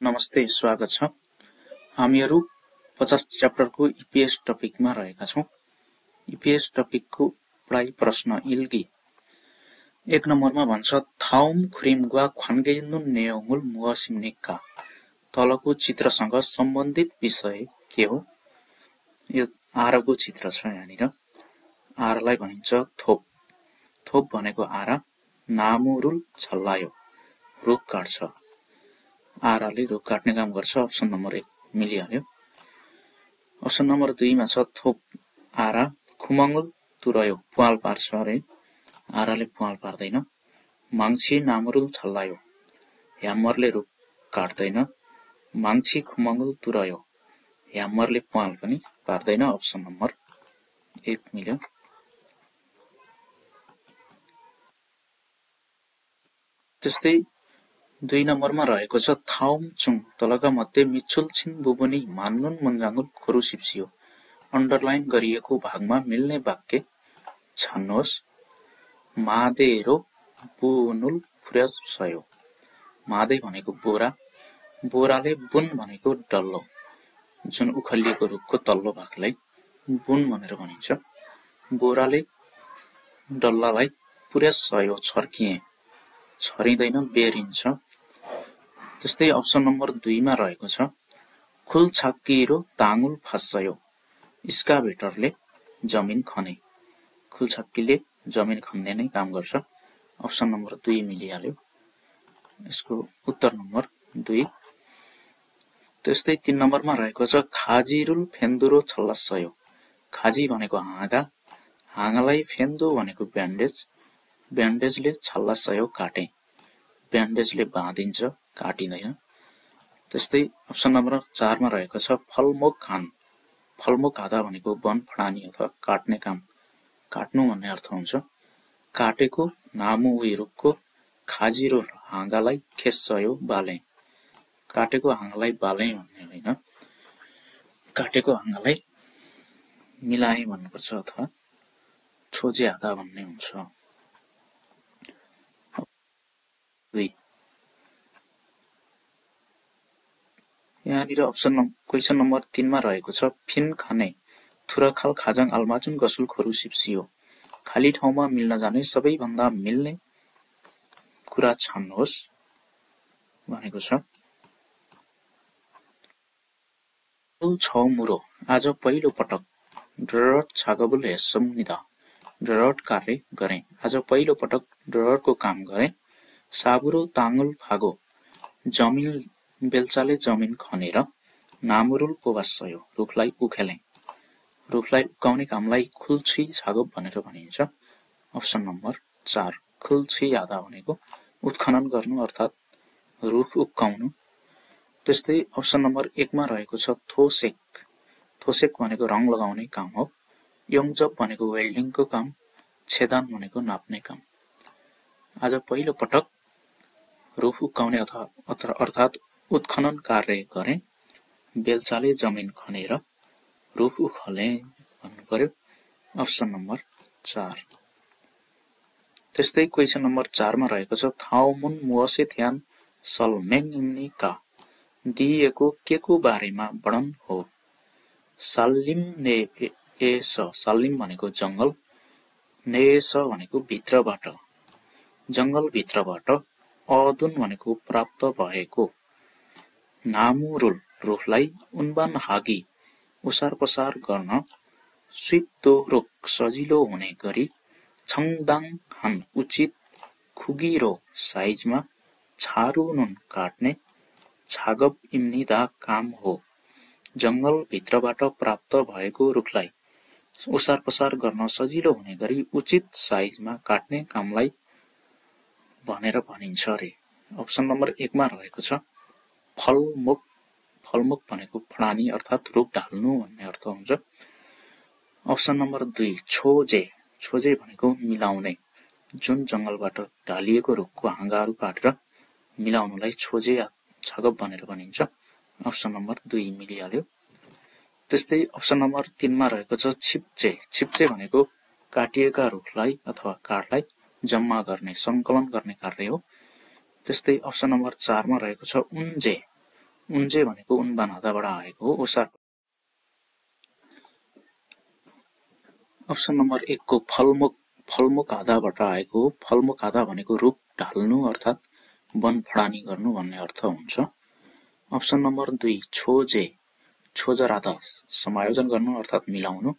नमस्ते, स्वागत छ। हामीहरू 50 च्याप्टरको इपिएस टपिकमा रहेका छौं। इपिएस टपिकको पढाइ प्रश्न इल्गी 1 नम्बरमा भन्छ थाउम खुरिमगुवा ख्वान्गेनुन नेयोंगुल मुहसिमनिक्का। तलको चित्रसँग सम्बन्धित विषय के हो? यो आराको चित्र छ। यहाँनिर आरालाई भनिन्छ थोप। थोप भनेको आरा। नामुरुल छल्लायो, रुख काट्छ। आराले रुख काट्ने काम गर्छ। Option number 1 मिलिहाल्यो। अप्सन नम्बर 2 मा छ थोप आरा खुमङ्गुल तुरयो, पुवाल पार्छ अरे। आराले पुवाल पार्दैन। माङ्छी नामुरुल छल्लायो, ह्यामरले रुख काट्दैन। माङ्छी खुमङ्गुल तुरयो, ह्यामरले पुवाल पनि पार्दैन। अप्सन नम्बर 1 मिल्यो। त्यस्तै 2 नम्बरमा रहेको छ थाउम चुङ तलका मध्ये मिच्छुल छिन बुबुनी मान्नुन मुन्जाङ्गुल खोरु सिप्सियो। अन्डरलाइन गरिएको भागमा मिल्ने वाक्य छान्नुहोस्। मादेरो बुनुल फुर्यासयो। मादे भनेको बोरा, बोराले बुन भनेको डल्लो, जुन उखलिएको रुखको तल्लो भागलाई बुन भनेर भनिन्छ। बोराले डल्लालाई पुर्यासयो छर्किए, छरिँदैन बेरिन्छ। त्यस्तै अप्सन नम्बर 2 मा रहेको छ खुल्छाक्किरो ताङुल फास्सयो। इस्काभेटरले जमिन खने। खुल्छाक्कीले जमिन खन्ने नै काम गर्छ। Option number 2 मिलिहाल्यो। यसको उत्तर नम्बर 2। त्यस्तै 3 नम्बरमा रहेको छ खाजिरुल फेन्दुरो छल्लासयो। खाजी भनेको हाँगा, हाँगालाई फेन्दो भनेको ब्यान्डेज, ब्यान्डेजले छल्लासयो काटे। ब्यान्डेजले बाँधिन्छ, काटिँदैन। त्यस्तै अप्सन नम्बर 4 मा रहेको छ फलमोक खान। फलमोक खादा भनेको वन फडानी अथवा काट्ने काम, काट्नु भन्ने अर्थ हुन्छ। काटेको नामु उही रुखको खाजिरो हाँगालाई खेस्सयो बाले। काटेको हाँगालाई बाले भन्ने होइन, काटेको हाँगालाई मिलाए भन्नुपर्छ अथवा छोजे हाता भन्ने हुन्छ। 2 यहाँनिर क्वेसन नम्बर 3 मा रहेको छ फिन खाने थुरखाल खाजाङ आल्माचुन गसुल खोरु सिप्सियो। खाली ठाउँमा मिल्न जाने सबैभन्दा मिल्ने कुरा छान्नुहोस् भनेको छ। छौमुरो आज पहिलो पटक ड्रट छागबुल हेस्सम्निदा। ड्रट कार्य गरे, आज पहिलो पटक ड्रटको काम गरे। साबुरो ताङुल फागो जमिन बेल्चाले जमिन खनेर। नामुरुल पोबास्सयो रुखलाई उखेले। रुखलाई उकाउने कामलाई खुल्छुई छागब भनेर भनिन्छ। अप्सन नम्बर 4 खुल्छुई आधा भनेको उत्खनन गर्नु अर्थात् रुख उक्काउनु। त्यस्तै अप्सन नम्बर 1 मा रहेको छ थोसेक। थोसेक भनेको रङ लगाउने काम हो। योङजब भनेको वेल्डिङको काम। छेदान भनेको नाप्ने काम। आज पहिलो पटक रुख उक्काउने अर्थात् उत्खनन कार्य गरे। बेल्चाले जमिन खनेर रुख उखले भन्नु पर्यो। Option number 4। त्यस्तै क्वेसन नम्बर 4 मा रहेको छ थाउमुन मुअसे थ्यान सलमेङ इम्नी का। दिएको के को बारेमा वर्णन हो। साल्लिम ने एस, साल्लिम भनेको जंगल, नेस भनेको भित्रबाट, जंगल भित्रबाट, अदुन भनेको प्राप्त भएको। नामुरुल रुखलाई उन्बान हागी उसार पसार गर्न, स्विप्तो रुख सजिलो हुने गरी, छङदाङ हान उचित, खुगिरो साइजमा, छारु नुन काट्ने, छागब इम्निदा काम हो। जंगल भित्रबाट प्राप्त भएको रुखलाई उसार पसार गर्न सजिलो हुने गरी उचित साइजमा काट्ने कामलाई भनेर भनिन्छ रे। अप्सन नम्बर 1 मा रहेको छ फलमुक। फलमुक भनेको फडानी अर्थात् रुख ढाल्नु भन्ने अर्थ हुन्छ। Option number 2 छोजे। छोजे भनेको मिलाउने, जुन जंगलबाट ढालिएको रुखको हाँगाहरू काटेर मिलाउनुलाई छोजे छागब भनेर भनिन्छ। Option number 2 मिलिहाल्यो। त्यस्तै अप्सन नम्बर 3 मा रहेको छ छिप्चे। छिप्चे भनेको काटिएका रुखलाई अथवा काठलाई जम्मा गर्ने, संकलन गर्ने कार्य हो। त्यस्तै अप्सन नम्बर 4 मा रहेको छ उन्जे। उन्जे भनेको उनबान आधाबाट आएको हो, ओसार। अप्सन नम्बर 1 को फलमुख आधाबाट आएको हो। फलमुख आधा भनेको रुख ढाल्नु अर्थात् वन फडानी गर्नु भन्ने अर्थ हुन्छ। अप्सन नम्बर 2 छोजे, छोजर आधा समायोजन गर्नु अर्थात् मिलाउनु,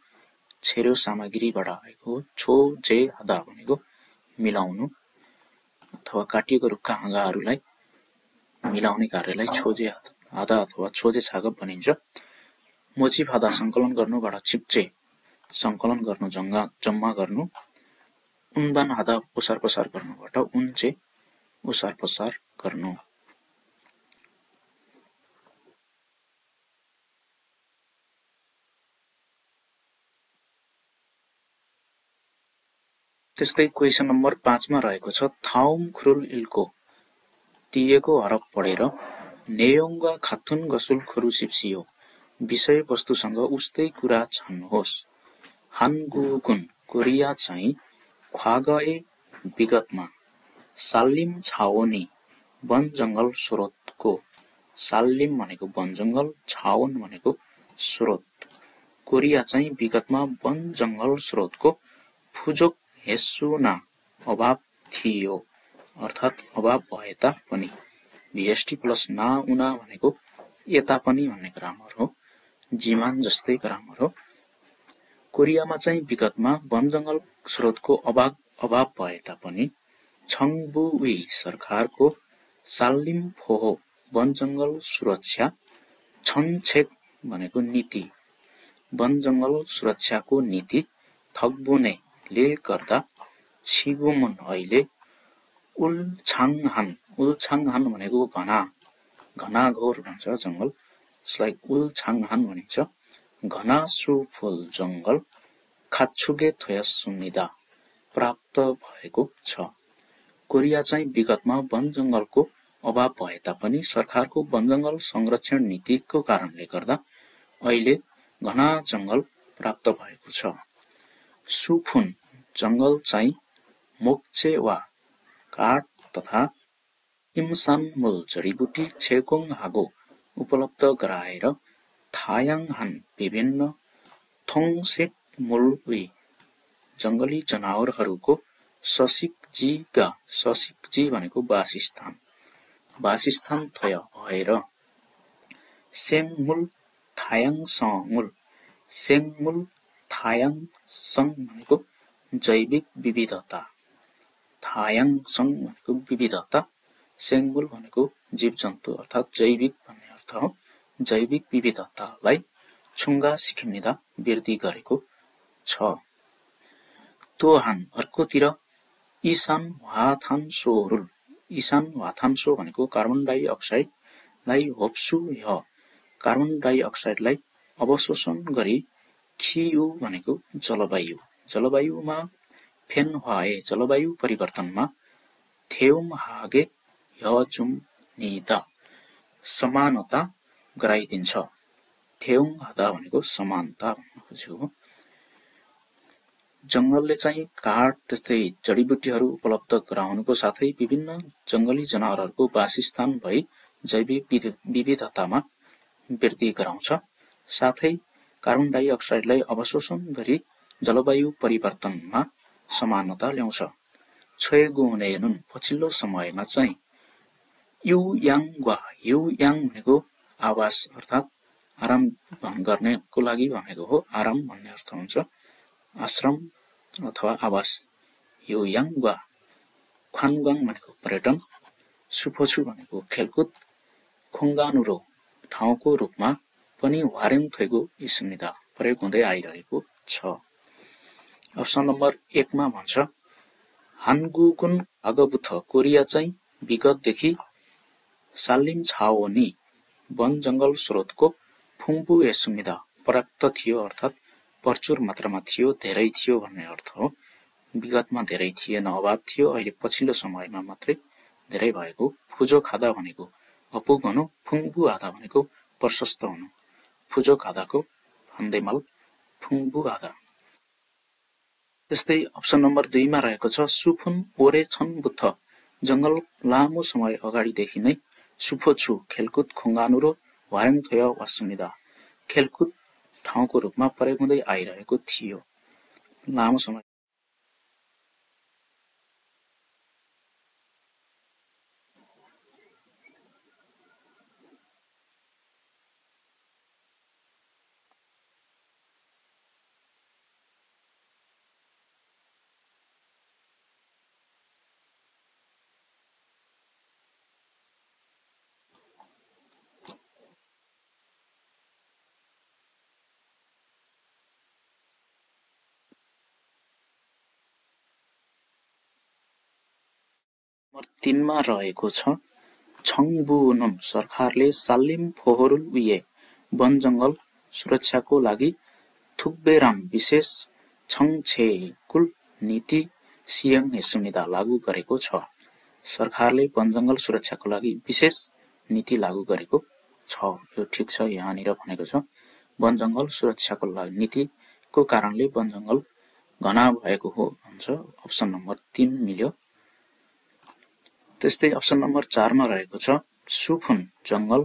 छेर्यो सामग्रीबाट आएको हो। छोजे आधा भनेको मिलाउनु अथवा काटिएको रुखका हाँगाहरूलाई मिलाउने कार्यलाई छोजे आधा अथवा छोजे छागप भनिन्छ। मोचिफ आधा संकलन गर्नुबाट छिप्चे संकलन गर्नु, जम्मा गर्नु। उनबान आधा ओसार पसार गर्नुबाट उन्चे ओसार पसार गर्नु। त्यस्तै क्वेसन नम्बर 5 मा रहेको छ थाउम खुरुल इल्को दिएको हरफ पढेर नेयोङ्गा खाथुन गसुल खरु सिप्सियो विषय वस्तुसँग उस्तै कुरा छान्नुहोस्। हानगुगुन कोरिया चाहिँ ख्वागए विगतमा साल्लिम छाओनी वन जंगल स्रोतको, साल्लिम भनेको वन जंगल, छाओन भनेको स्रोत, कोरिया चाहिँ विगतमा वन जंगल स्रोतको फुजोक हेस्सुना अभाव थियो अर्थात् अभाव भए तापनि। भिएसटी प्लस ना उना भनेको यता पनि भन्ने ग्रामर हो, जिमान जस्तै ग्रामर हो। कोरियामा चाहिँ विगतमा वन जंगल स्रोतको अभाव भए तापनि छङबुई सरकारको साल्लिम फोहो वन जंगल सुरक्षा छनछेक भनेको नीति, वन जंगल सुरक्षाको नीति थग्बुने ले गर्दा छिगुमुन अहिले उल्छाङहान भनेको घना घोर भन्छ जंगल, यसलाई उल्छाङहान भनिन्छ। घना सुफुल जंगल खाच्छुगे थोयसुनिदा प्राप्त भएको छ। कोरिया चाहिँ विगतमा वन जंगलको अभाव भए तापनि सरकारको वन जंगल संरक्षण नीतिको कारणले गर्दा अहिले घना जंगल प्राप्त भएको छ। सुफुन जंगल चाहिँ मोक्चे वा काठ तथा इम्सानमुल जडीबुटी छेगोङ हागो उपलब्ध गराएर थायाङहान विभिन्न थोङसेक मुलुई जंगली जनावरहरूको ससिकजी भनेको वासस्थान थय भएर सेङमुल थायाङसङ भनेको जैविक विविधता, थायाङसङ भनेको विविधता, सेङमुल भनेको जीव जन्तु अर्थात् जैविक भन्ने अर्थ हो। जैविक विविधतालाई छुङ्गा सिक्किमिदा वृद्धि गरेको छ। तोहान अर्कोतिर इसान वाथान्सो भनेको कार्बन डाइअक्साइडलाई होप्सु ह्य कार्बन डाइअक्साइडलाई अवशोषण गरी खियु भनेको जलवायुमा फेनह्वाए जलवायु परिवर्तनमा थेउम हागे ह्यजुम निदा समानता गराइदिन्छ। थेउङ हादा भनेको समानता भन्न खोजेको हो। जंगलले चाहिँ काठ त्यस्तै जडीबुटीहरू उपलब्ध गराउनुको साथै विभिन्न जंगली जनावरहरूको वासस्थान भई जैविक विविधतामा वृद्धि गराउँछ, साथै कार्बन डाइअक्साइडलाई अवशोषण गरी जलवायु परिवर्तनमा समानता ल्याउँछ। छोएगुनेनुन पछिल्लो समयमा चाहिँ युयाङ भनेको आवास अर्थात् आराम गर्नेको लागि भनेको हो, आराम भन्ने अर्थ हुन्छ, आश्रम अथवा आवास। युयाङ वा ख्वानगाङ भनेको पर्यटन, सुफोछु भनेको खेलकुद, खोङ्गानुरो ठाउँको रूपमा पनि वारेङ थैगो इस्निदा प्रयोग हुँदै आइरहेको छ। अप्सन नम्बर 1 मा भन्छ हानगुगुन आगबुथ कोरिया चाहिँ विगतदेखि साल्लिम छाओनी वन जंगल स्रोतको फुङबु सुविधा पर्याप्त थियो अर्थात् प्रचुर मात्रामा थियो, धेरै थियो भन्ने अर्थ हो। विगतमा धेरै थिएन, अभाव थियो, अहिले पछिल्लो समयमा मात्रै धेरै भएको। फुजो खादा भनेको अपुग हुनु, फुङबु आधा भनेको प्रशस्त हुनु, फुजो खादाको फन्देमल फुङबु आधा। त्यस्तै अप्सन नम्बर 2 मा रहेको छ सुफुन ओरे छन बुथ जंगल लामो समय अगाडिदेखि नै सुफोछु खेलकुद खोङ्गानुरो वारेङथोय 왔습니다. खेलकुद ठाउँको रूपमा प्रयोग हुँदै आइरहेको थियो। लामो समय नम्बर 3 मा रहेको छ छङबुनुन सरकारले साल्लिम फोहोरुल उये वन जंगल सुरक्षाको लागि थुक्बेराम विशेष छङछेकुल नीति सियङ सुनिदा लागू गरेको छ। सरकारले वन जंगल सुरक्षाको लागि विशेष नीति लागू गरेको छ। यो ठिक छ, यहाँनिर भनेको छ वन जंगल सुरक्षाको लागि नीतिको कारणले वन जंगल घना भएको हो भन्छ। अप्सन नम्बर 3 मिल्यो। त्यस्तै अप्सन नम्बर 4 मा रहेको छ सुफुन जंगल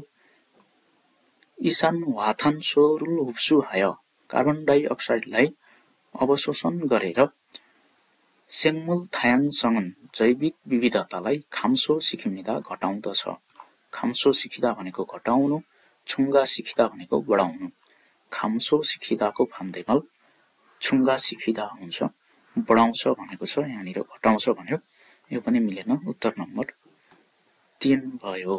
इसान वाथान सोरुल हुप्सु हाय कार्बन डाइअक्साइडलाई अवशोषण गरेर सेङ्मुल थायाङ सङन जैविक विविधतालाई खाम्सो सिकिमिदा घटाउँदछ। खाम्सो सिकिदा भनेको घटाउनु, छुङ्गा सिकिदा भनेको बढाउनु। खाम्सो सिकिदाको फान्दैमल छुङ्गा सिकिदा हुन्छ, बढाउँछ भनेको छ, यहाँनिर घटाउँछ भन्यो। यो पनि मिलेन, उत्तर नम्बर 3 भयो।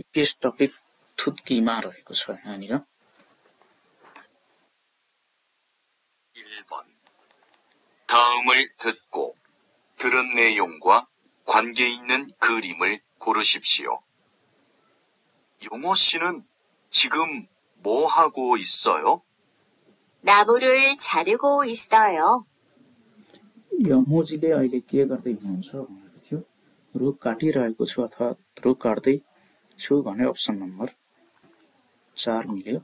इपिएस टपिक थुत्कीमा रहेको छ यहाँनिर। 1번 다음을 듣고 들은 내용과 관계 있는 그림을 고르십시오. 용호 씨는 지금 뭐 하고 있어요? 나무를 자르고 있어요. यमोजीले अहिले के गर्दै हुनुहुन्छ भनेको थियो, रुख काटिरहेको छु अथवा रुख काट्दै छु भने अप्सन नम्बर 4 मिल्यो।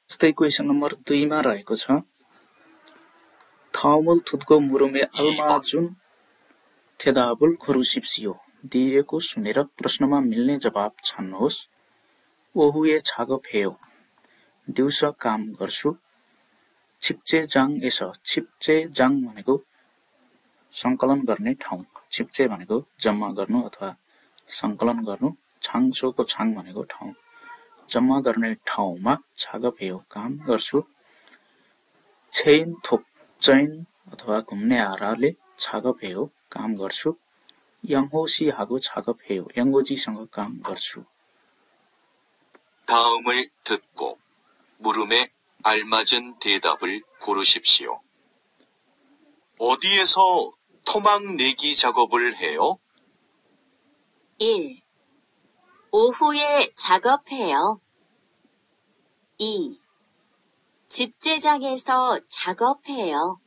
त्यस्तै क्वेसन नम्बर 2 मा रहेको छ थाउमुल थुत्को मुरुमे अल्माजुन थेदाबुल खोरुसिप्सियो दिएको सुनेर प्रश्नमा मिल्ने जवाब छान्नुहोस्। ओहुए छाग फेयो, दिउँसो काम गर्छु। छिप्चे जाङ एस, छिप्चे जाङ भनेको संकलन गर्ने ठाउँ, छिप्चे भनेको जम्मा गर्नु अथवा संकलन गर्नु, छाङसोको छाङ भनेको ठाउँ, जम्मा गर्ने ठाउँमा छाग फेयो काम गर्छु। छैन थोप चैन अथवा घुम्ने हाराले छाग फेयो काम गर्छु। यङहोसी हागो छाग फेयो, यङ्गोजीसँग काम गर्छु। 다음을 듣고 물음에 알맞은 대답을 고르십시오. 어디에서 토막 내기 작업을 해요? 1. 오후에 작업해요. 2. 집제장에서 작업해요.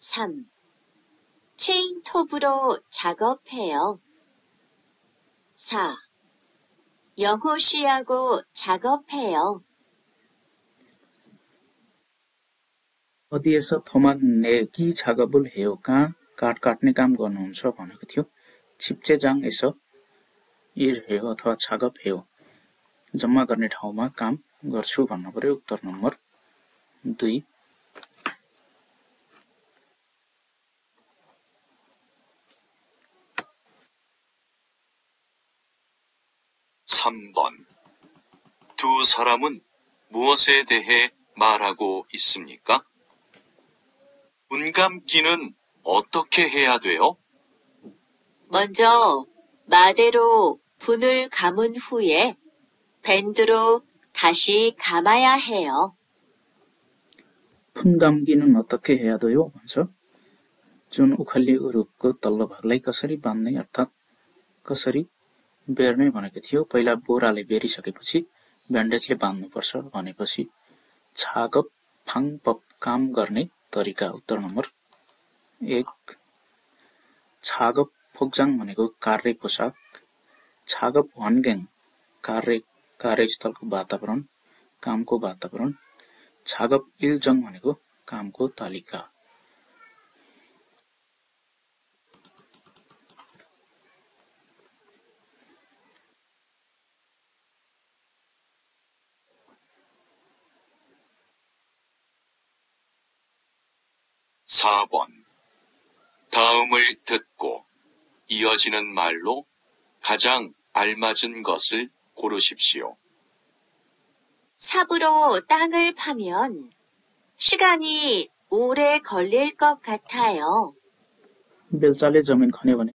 3. 체인톱으로 작업해요. 4. 영호 씨하고 작업해요. 어디에서 토막 내기 작업을 해요? कहाँ काट काट्ने काम गर्नुहुन्छ भनेको थियो। छिप्चेजाङ에서 일해요 अथवा छागप हेयो जम्मा गर्ने ठाउँमा काम गर्छु भन्नु पर्यो। उत्तर नम्बर 2। 3번 두 사람은 무엇에 대해 말하고 있습니까? 문 감기는 어떻게 해야 돼요? 먼저 마대로 분을 감은 후에 밴드로 다시 감아야 해요. फुन गाम्गिनु अतक्कै 해야 돼요 भन्छ। जुन उखलिएको रुखको तल्लो भागलाई कसरी बाँध्ने अर्थात् कसरी बेर्ने भनेको थियो। पहिला बोराले बेरिसकेपछि ब्यान्डेजले बाँध्नुपर्छ भनेपछि छागप फाङपप काम गर्ने तरिका। उत्तर नम्बर 1। छागप 복장 भनेको कार्य पोशाक, छागप 환경 कार्यस्थलको वातावरण, कामको वातावरण, छागप 일정 भनेको कामको तालिका। (4번) 다음을 듣고 이어지는 말로 가장 알맞은 것을 고르십시오. 삽으로 땅을 파면 시간이 오래 걸릴 것 같아요. बेल्चाले जमिन खन्यो भने